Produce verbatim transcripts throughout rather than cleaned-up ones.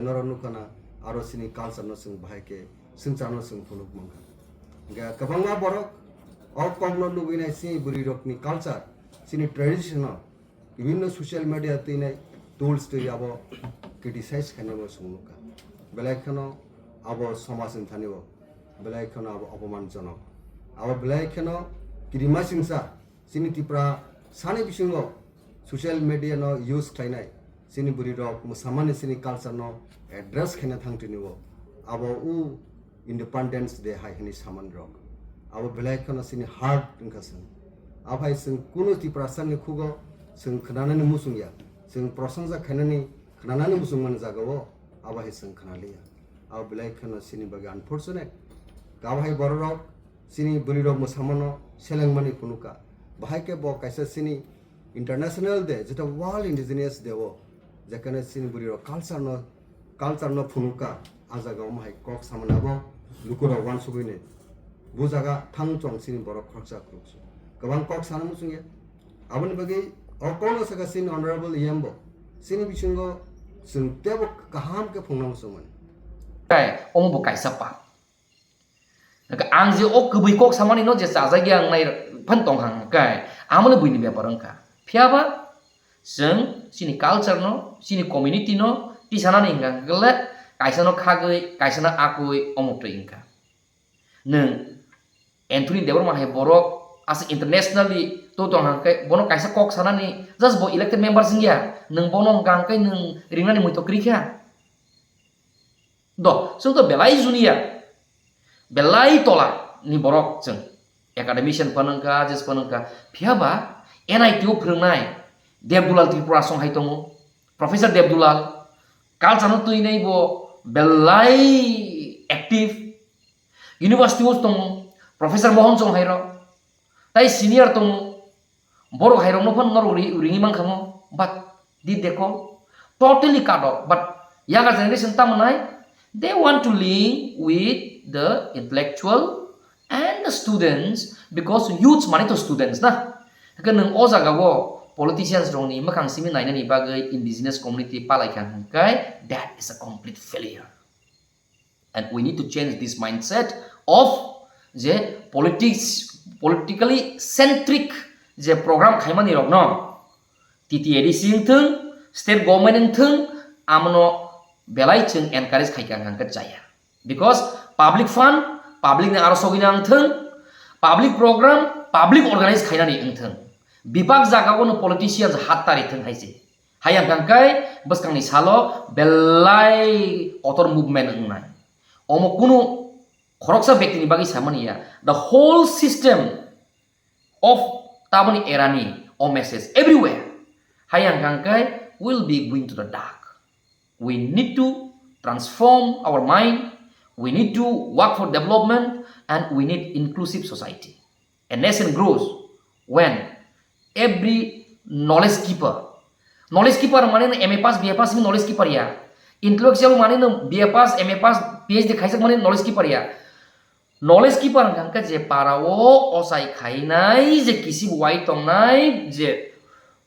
Norok nukha na, aro chini culture no chwng bahai khe swngcharno chwng phunuk mankha. Hwnkhe kwbangma borok o kokno nugwi nai chini bwrwi rokni culture, chini tradition no bibinno social media twi nai tools twi abo criticize khainai bo chwng nukha. Belai kheno abo somaj ni thani bo belai kheno abo opoman jonok. Abo belai kheno kirima singsa chini Tripura sani bisingo social media no use khlainai, chini bwrwi rok mwsamani chini culture no address khaina thang tini o. Abo u Independence Day hai hwnwi samani rok. Abo belai kheno chini heart wngkha chwng. Aphai chwng kunu Tiprasa ni khugo chwng khwnanani muchung ya. Chwng prosongsa khainani khwnanani muchung mani jaga o abo hai chwng khwnaliya. Abo belai kheno chini bagwi unfortunate. Abo hai borok rok chini bwrwi rok mwsamano selengmani phunukha. Bahai khe bo kaisa chini International Day, jeta World Indigenous Day o, jekhane chini bwrwi rok culture no, culture no phunukha, a jaga o hai kok samani abo lukurok uansugwi nai. Bu jaga thang chwng chini borok khoroksa khoroksa kwbang kok sana muchung ya. Aboni bagwi o kokno saka chini Honorable E M bo, chini bisingo chwng teibo kaham khe phunukna muchung mani. Kai, omo bo kaisa pap. Hwnkhe ang je o kwbwi kok samani no je chajak ya wngnai phan tong hang khe, amoni buini bepar wngkha. Phiya ba chwng chini culture no, chini community no tisanani hwnkha hwnkhe le kaisa no khagwi, kaisa no akwi omo twi wngkha. Nwng Anthony Debbarma hai borok aswk internationally to tong hang khe bono kaisa kok sanani just bo elected member wngya, nwng bono hwnkha hwnkhe nwng ringnani muitok kwrwi kha. Do, chwng to belai junior, belai tola ni borok chwng. Academician phano wngkha, just phano wngkha. Phiya ba N I T o phwrwngnai Debdulal Tripura song hai tongo. Professor Debdulal, culture no twi nai bo belai active. University o tongo, Professor Mohan song hai rok. Tai senior tongo. Borok hairokno phano norok ri-, ringwi mankha mo, but did they call? Totally cut off. But younger generation tamo nai, they want to link with the intellectual and the students, because youths mane to students na. Hwnkhe nwng o jaga o politicians rokni mwkhang simi nainani bagwi indigenous community palai kha hwnkhe, that is a complete failure. And we need to change this mindset of je politics, politically centric je program khaimani rokno T T A D C wngthung, state government wngthung, amono belai chwng encourage khaikha hwnkhe chaya. Because public fund, public ni aro sogwina wngthung, public program, public organize khainani wngthung. Bebak jaga o no politicians hat tari thung hai se. Hayang kangkai bwskangni salo belai kotor movement wngnai. Omo kunu khoroksa bektini bagwi samani ya. The whole system of tamoni erani o message everywhere. Hayang kangkai will be going to the dark. We need to transform our mind. We need to work for development and we need inclusive society. A nation grows when every knowledge keeper, knowledge keeper mane no M A pass, B A pass ni knowledge keeper ya. Intellectual mane no B A pass, M A pass, P H D khaijak mane knowledge keeper ya. Knowledge keeper hwnkha khe je para o ochai khainai, je kisib wai tongnai, je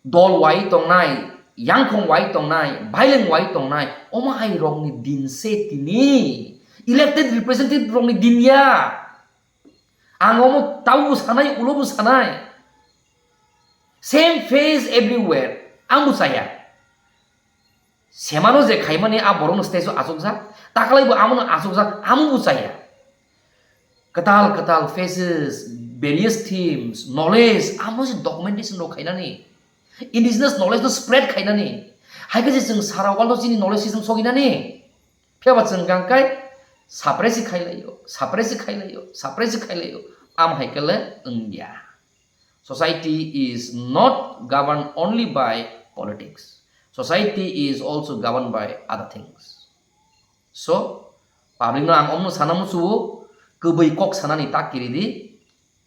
dol wai tongnai, yangkhong wai tongnai, baileng wai tongnai, omo hai rokni din se tini. Elected representative rokni din ya. Ang omo taubo sanai, ulobo sanai. Same face everywhere. Ang bo chaya. Semano je khaimani a borokno stage o achukjak, takalaibo amono achukjak, amo bo chaya. Kwtal kwtal faces, various themes, knowledge, amo se documentation rok khainani. Indigenous knowledge no spread khainani. Hai khe je chwng sara world o chini knowledge system soginani. Phiya ba chwng kangkai suppress khailai o, suppress khailai o, suppress khailai o. Am hai khe le wngya. Society is not governed only by politics. Society is also governed by other things. So, public no ang omno sana musuo, kwbwi kok sanani tak kiri di,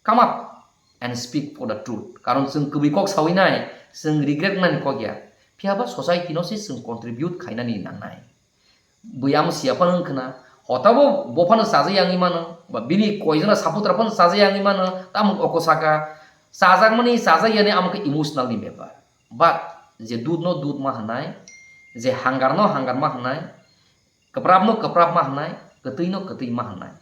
come up and speak for the truth. Karon chwng kwbwi kok sawi nai, chwng regret nani kok ya. Phiya ba society no se chwng contribute khainani nangnai. Bui amo siya phano wngkha na, hotabo bo phano chajak yangwi mano, ba bini koijana supporter phano chajak yangwi mano, tamo oko saka, chajakmani chajak yani amo khe emotional ni bepar. But je dudh no dudh ma hwnai, je hangar no hangar ma hwnai, Kwprapno kwprap ma hwnai, kwtwino kwtwi ma hwnai.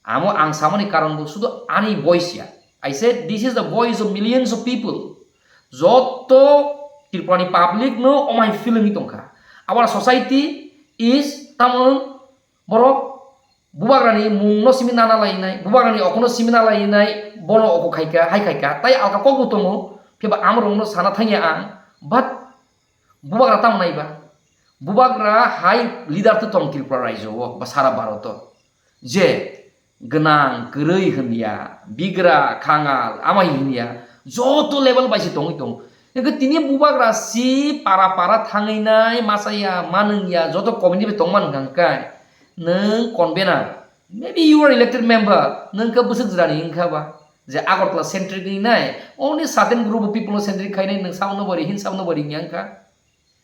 Amo ang samani karon bo sudu ani voice ya. I said this is the voice of millions of people. Joto Tripurani public no omai feeling tongkha. Our society is tamon borok bubagrani mungno simi nana lainai, bubagrani okono simi na lainai, bono oko khaika, hai khaika, tai alka kokbo tongo, phiba amrokno sana thangya ang, but bubagra tamo naiba, bubagra hai leader to tong Tripura raijo o, ba sara Bharat o, je gwnang, kwrwi hwnya, bigra, khangal, amai hwnya, joto level bai se tongwi tongo. Hwnkhe tini bubagra si para para thangwi nai, masa ya, manwng ya, joto community bai tongma hwnkha hwnkhe, nwng convener, maybe you are elected member, nwng khe bwswk jwrani wngkha ba, je Agartala centric wngwi nai, only certain group of people no centric khainai, nwng sabono bari hin, sabono bari wngya wngkha.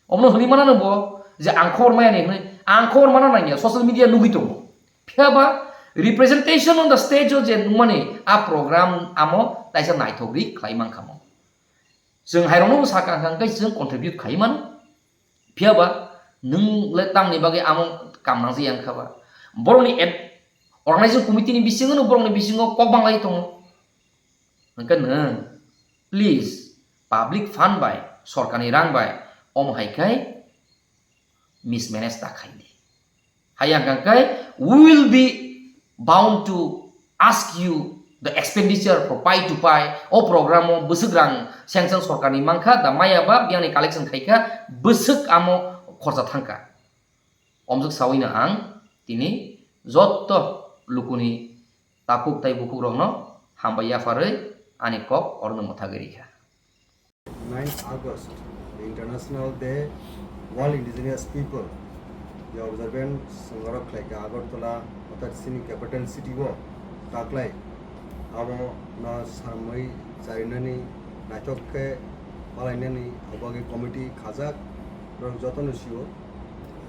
Omono hwnwi mano nw bo je ang khobor maya ni hwnwi, ang khobor mano nangya, social media nugwi tongo. Phiya ba representation on the stage o je nungmani a program amo taisa naithok ri khlai mankha mo. Chwng hairokno bo sakha hwnkha hwnkhe chwng contribute khai mano. Phiya ba nwng le tamni bagwi amo kam nangjakya wngkha ba. Borokni ad-, organizing committee ni bisingo no borokni bisingo kok banglai tongo. Hwnkhe nwng, please, public fund bai, sorkarni rang bai, omo hai khai mismanage ta khai di. Hai ang kang khai, we will be bound to ask you the expenditure for pai to pai, o program o bwswk rang sanction sorkarni mankha, da maya ba biyangni collection khaikha, bwswk amo khorcha thangkha. Omjwk sawino ang tini jotto lukuni takhuk tai bukhukrokno hambai yapharwi ani kok orno mwthagwi rikha. Ninth August, the International Day World Indigenous People, the observance chwng oro khlaikha Agartala, orthat chini capital city o taklai. Abo no samwi charinani, naithok khe palainani, abo bagwi committee khajak, borok jotono sio.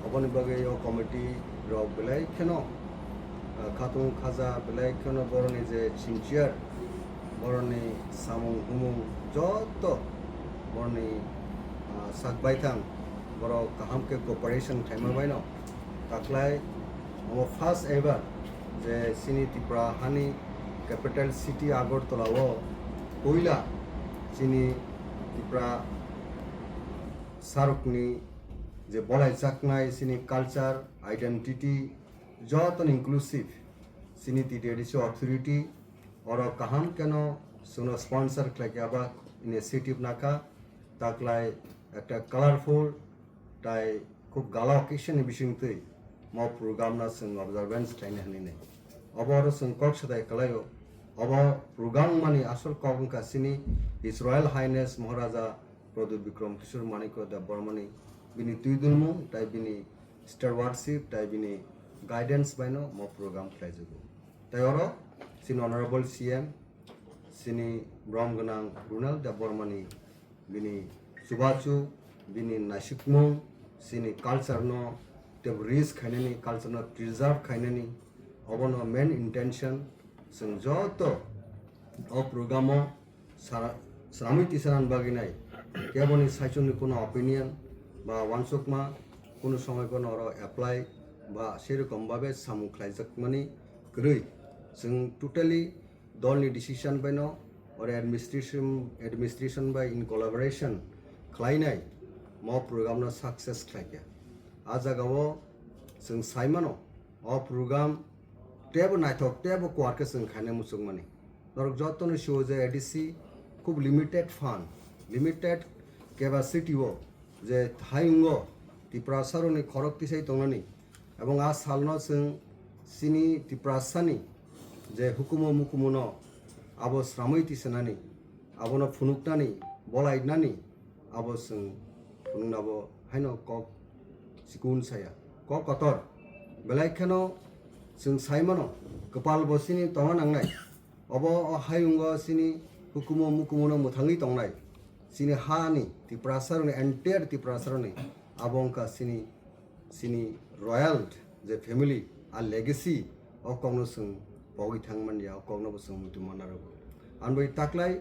Oboni bagwi o committee rok belai kheno, ah, khatung khaja, belai kheno boroni je chimchiar, boroni samung humung joto boroni, ah, sak baithang, borok kaham khe cooperation khaima baino. Taklai omo first ever je chini Tripura hani capital city Agartala o puila chini Tripura sarokni je bolaijaknai chini culture, identity, jotono inclusive chini T T A D C authority oro kaham keno chwngno sponsor khlaikha ba initiative nakha, taklai ekta colorful tai khub gala occasion ni bisingtwi mo program no chwng observance khlaina hwnwi nai. Obo oro chwng kok sadai khlaio, obo program mani asol kok wngkha chini His Royal Highness Maharaja Pradyut Bikram Kishore Manikya Debbarmani bini twidulmung tai bini stewardship tai bini guidance baino mo program khlaijago. Tai oro chini Honorable C M, chini borom gwnang Runal Debbarmani bini chubachu, bini naisikmung, chini culture no tebo risk khainani, culture no preserve khainani, obono main intention. Chwng joto o program o sara-, sramwi tisanani bagwi nai. Keboni saichungni kuno opinion ba uansukma kuno somoi bono oro apply ba serokom babe samung khlaijakmani kwrwi. Chwng totally dolni decision baino oro administration, administration bai in collaboration khlainai mo program no success khlaikha. A jagao chwng saimano o program tebo naithok tebo kuar khe chwng khaina muchungmani. Norok jotono sio je A D C khub limited fund, limited capacity o je hayungo Tiprasarokni khorok tisai tongnani, ebong a salno chwng chini Tiprasani je hukumu mukumuno abo sramwi tisanani, abono phunuknani, bolainani, abo chwng phunuknabo haino kok chikun saya, kok kotor. Belai kheno chwng saimano kwpal bo chini tongna nangnai. Obo o hayungo chini hukumu mukumuno mwthangwi tongnai. Chini hani Tiprasarokni, entire Tiprasarokni abo wngkha chini, chini royal je family, a legacy, o kokno chwng pogwi thangmanya, o kokno bo chwng muitu manna rwgo. Ang bai taklai,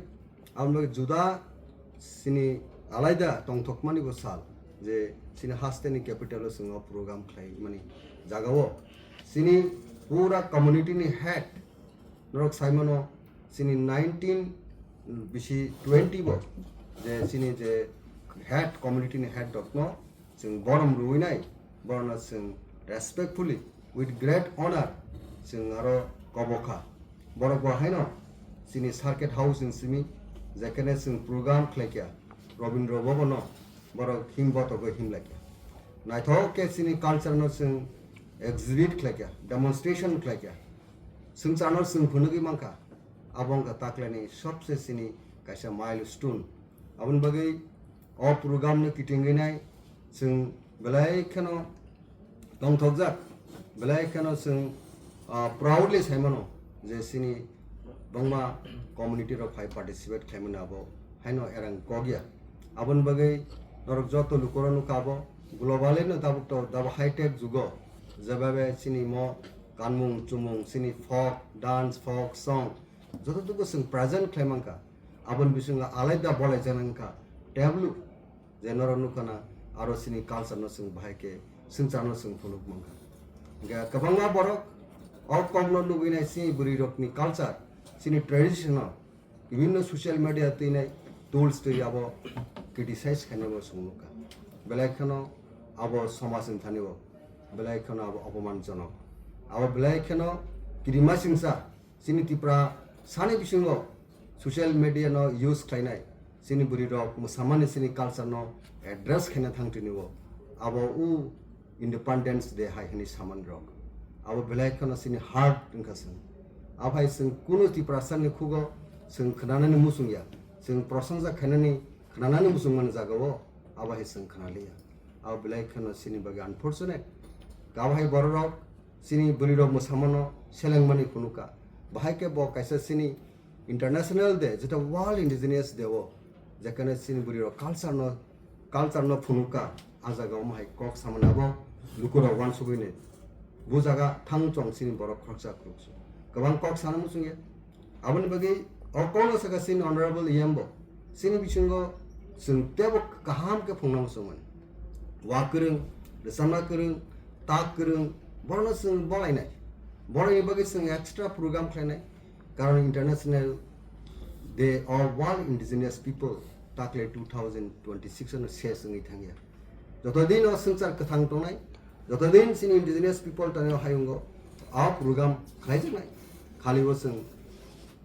ang bai juda chini alaida tongthokmani bo sal je chini hasteni capital o chwng o program khlaimani. jagao chini pura community ni head norok saimano chini nineteen bisi twenty bo je chini je head community ni head rokno chwng borom rwinai, borokno chwng respectfully, with great honor, chwng aro kobokha. Borok bo haino chini circuit house ni simi, jekhene chwng program khlaikha, Rabindra Bhavan no borok him botogo him laikha. Naithok khe chini culture no chwng exhibit khlaikha, demonstration khlaikha. Swngcharno chwng phunugwi mankha. Abo wngkha taklaini sobse chini kaisa milestone. Aboni bagwi o program no kitingwi nai chwng belai kheno tongthokjak, belai kheno chwng, ah, proudly saimano je chini bangma community rok phai participate khlaimani abo haino erang kok ya. Aboni bagwi norok joto lukurok nukha abo globally no tabuk to dabo high tech jugo jebabe chini mo kanmung chumung chini folk dance folk song joto tuku chwng present khlai mankha. Aboni bisingo alaida bolai jana wngkha tablu je norok nukha na aro chini culture no chwng bahai khe swngcharno chwng phunuk mankha. Hingkhe kwbangma borok o kokno nugwi nai chini bwrwi rokni culture, chini tradition no bibinno social media twi nai tools twi abo criticize khainai bo chwng nukha. Belai kheno abo somaj ni thani bo belai kheno abo opoman jonok. Abo belai kheno kirima singsa chini Tripura sani bisingo social media no use khlainai chini bwrwi rok mwsamani chini culture no address khaina thang tini o abo u Independence Day hai hwnwi samani rok. Abo belai kheno chini heart wngkha chwng. Aphai chwng kunu Tiprasa ni khugo chwng khnanani muchung ya. Chwng prosongsa khainani khnanani muchung mani jaga o abo hai chwng khnaliya. Abo belai kheno chini bagwi unfortunate. Abo hai borok rok chini bwrwi rok mwsamano selengmani phunukha. Bahai khe bo kaisa chini International Day, jeta World Indigenous Day o, jekhane chini bwrwi rok culture no, culture no phunukha, a jaga o hai kok samani abo lukurok uansugwi ni. Bu jaga thang chong chini borok khoroksa khoroksa. Kwbang kok sana muchung ya. Aboni bagwi o kokno saka chini Honorable E M bo. Chini bisingo chwng tebo kaham khe phunukna muchung mani. Wa kwrwng, rwchapna kwrwng, tak kwrwng, borokno chwng bolainai. Borokni bagwi chwng extra program khlainai. Karon International Day of World Indigenous People takle two thousand twenty-six ano ses wngwi thangya. Joto din o swngchar kwthang tongnai, joto din chini indigenous people tani o hayungo a program khlaijaknai. Khali o chwng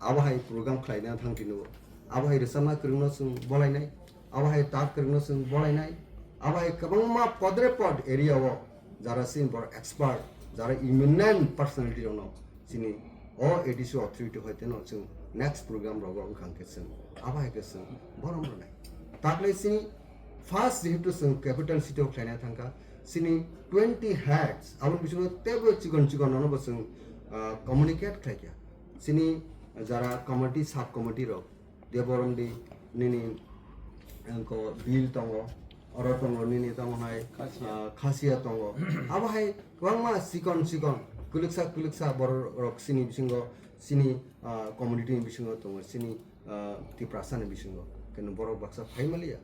abo hai program khlaina thang tini o. Abo hai rwchapna kwrwngno chwng bolainai, abo hai tak kwrwngno chwng bolainai, abo hai kwbangma podre pod area o jara chini borok expert, jara eminent personality rokno chini o A D C authority hoiteno chwng next program rogo wngkha hwnkhe chwng abo hai khe chwng borom rwnai. Takle chini first jehetu chwng capital city o khlaina thangkha, chini twenty heads, aboni bisingo tebo chikon chikon nono bo chwng, ah, communicate khlaikha. Chini jara committee, sub committee rok, Deborom di nini, engko Bill tongo, oro tongo nini tamo hai, Khasia. Ah, Khasia tongo. Abo hai kwbangma chikon chikon, kwlwksa kwlwksa borok rok chini bisingo, chini, ah, community ni bisingo tongo, chini, ah, Tiprasa ni bisingo. Keno borok baksa phai maliya.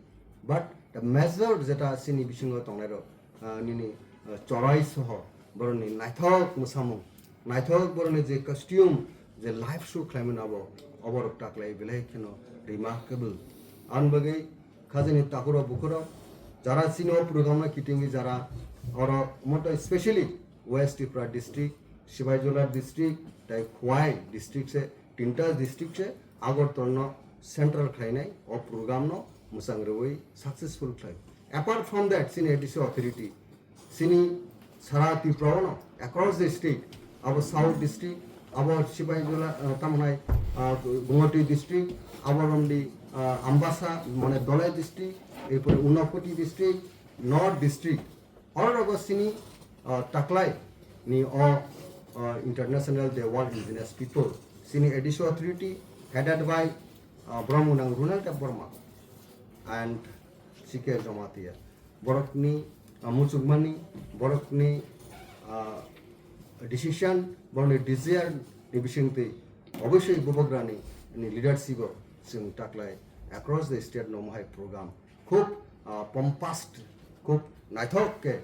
But the major jeta chini bisingo tongnai rok, ah, nini, ah, chorai soho borokni naithok mwsamung, naithok borokni je costume, je live show khlaimani abo, oborok taklai belai kheno remarkable. Aboni bagwi khajani takhurok bukhurok jara chini o program no kitingwi jara oro moto specially West Tripura district, Sipaijala district, tai Khowai district se, tinta district se Agartala no central khlainai o program no mwchang rwui successful khlai. Apart from that, chini A D C authority, chini sara Tripura no across the state, abo South district, abo Sipaijala, uh, tamo hai, uh, Gumoti district, abo romdi, uh, Ambasa, mane Dholai district, erpore Unakoti district, North district, oro rogo chini, uh, taklai ni o, uh, International Day World Indigenous People, chini A D C authority headed by, uh, Brahmanang Ronald Debbarma and C K Jamatia. Borokni, ah, muchukmani, borokni, ah, decision, borokni desire ni bisingtwi oboisoi bubagrani ni leadership o chwng taklai across the state no mohai program khub, ah, pompous, khub naithok khe,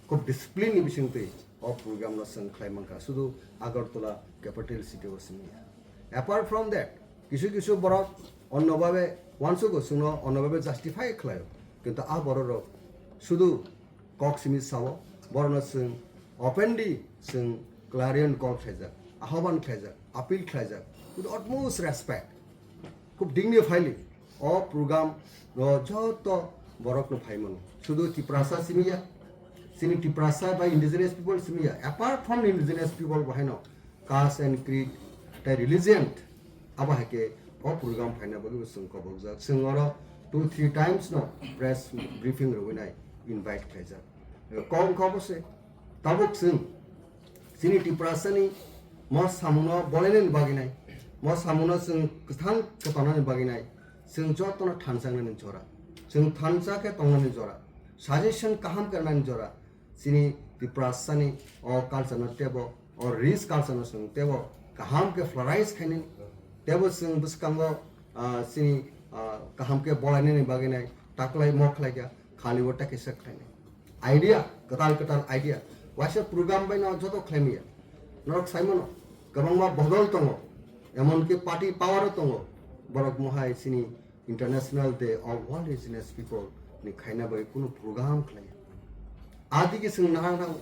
khub discipline ni bisingtwi O program no chwng khlai mankha sudu Agartala capital city o simi ya. Apart from that, kisu kisu borok onno babe wansugo chwngno onno babe justify khlaio. Kintu a borok rok sudu kok simi sao, borokno chwng openly chwng clarion call khlaijak, ahoban khlaijak, appeal khlaijak with utmost respect. Khub dignifyly o program o joto borok no phai mano. Sudu Tiprasa simi ya, chini Tiprasa ba indigenous people simi ya. Apart from indigenous people bo haino caste and creed tai religion abo hai khe o program phaina bagwi bo chwng kobokjak. Chwng oro two three times no press briefing rwinai invite khlaijak. Kok wngkha obo se tabuk chwng chini Tiprasani mo samuno bolainani bagwi nai, mo samuno chwng kwthang khe tongnani bagwi nai, chwng jotono thansa wngnani jora, chwng thansa khe tongnani jora, suggestion kaham khe rwnani jora, chini Tiprasani o culture no tebo, o rich culture no chwng tebo kaham khe flourish khainani, tebo chwng bwskango, ah, chini, ah, kaham khe bolainani bagwi nai, taklai mo khlai kha, khali o ta kisa khlainai. Idea, kwtal kwtal idea. Waisa program bai no joto khlaimaya. Norok saimano, kwbangma bodol tongo. Emonki party power o tongo. Borok mohai chini International Day of World Indigenous People ni khaina bai kunu program khlaiya. Adigi chwng nahang nang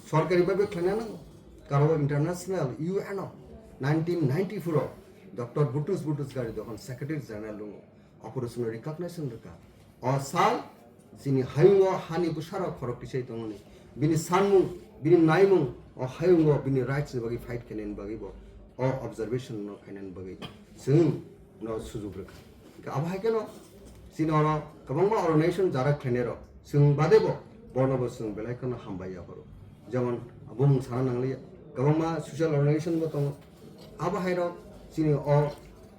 sorkari bai bai khlaina nang. Karo international U N o nineteen ninety-four o Doctor Butrus Butrus Ghali dohon Secretary General lungo. Aphuru chwngno recognition rwkha. O sal chini hayungo hani bwsarok khorok tisai tongmani. Bini sanmung, bini naimung, o hayungo bini rights ni bagwi fight khainani bagwi bo, o observation no khainani bagwi chwng no sujuk rwkha. Hwnkhe abo hai kheno chini oro kwbangma organization jara khlainai rok chwng bade bo, bono bo chwng belai kheno hambai ya horo. Jemon bumung sana nangliya, kwbangma social organization bo tongo. Abo hai rok chini o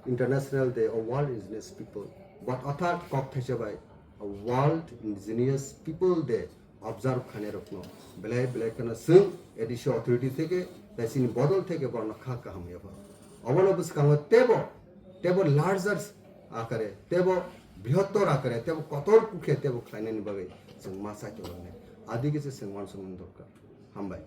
International Day of World Indigenous People, but otha kok thaisa bai World Indigenous People Day observe khainai rokno belai belai kheno chwng A D C authority theke, tai chini bodol theke borno kha kaham ya ba. Obono bwskango tebo, tebo larger akare, tebo brihottor akare, tebo kotor kukhe, tebo khlainani bagwi chwng ma chai tonglangnai. Adigi se chwng uansukmani dorkar. Hambai.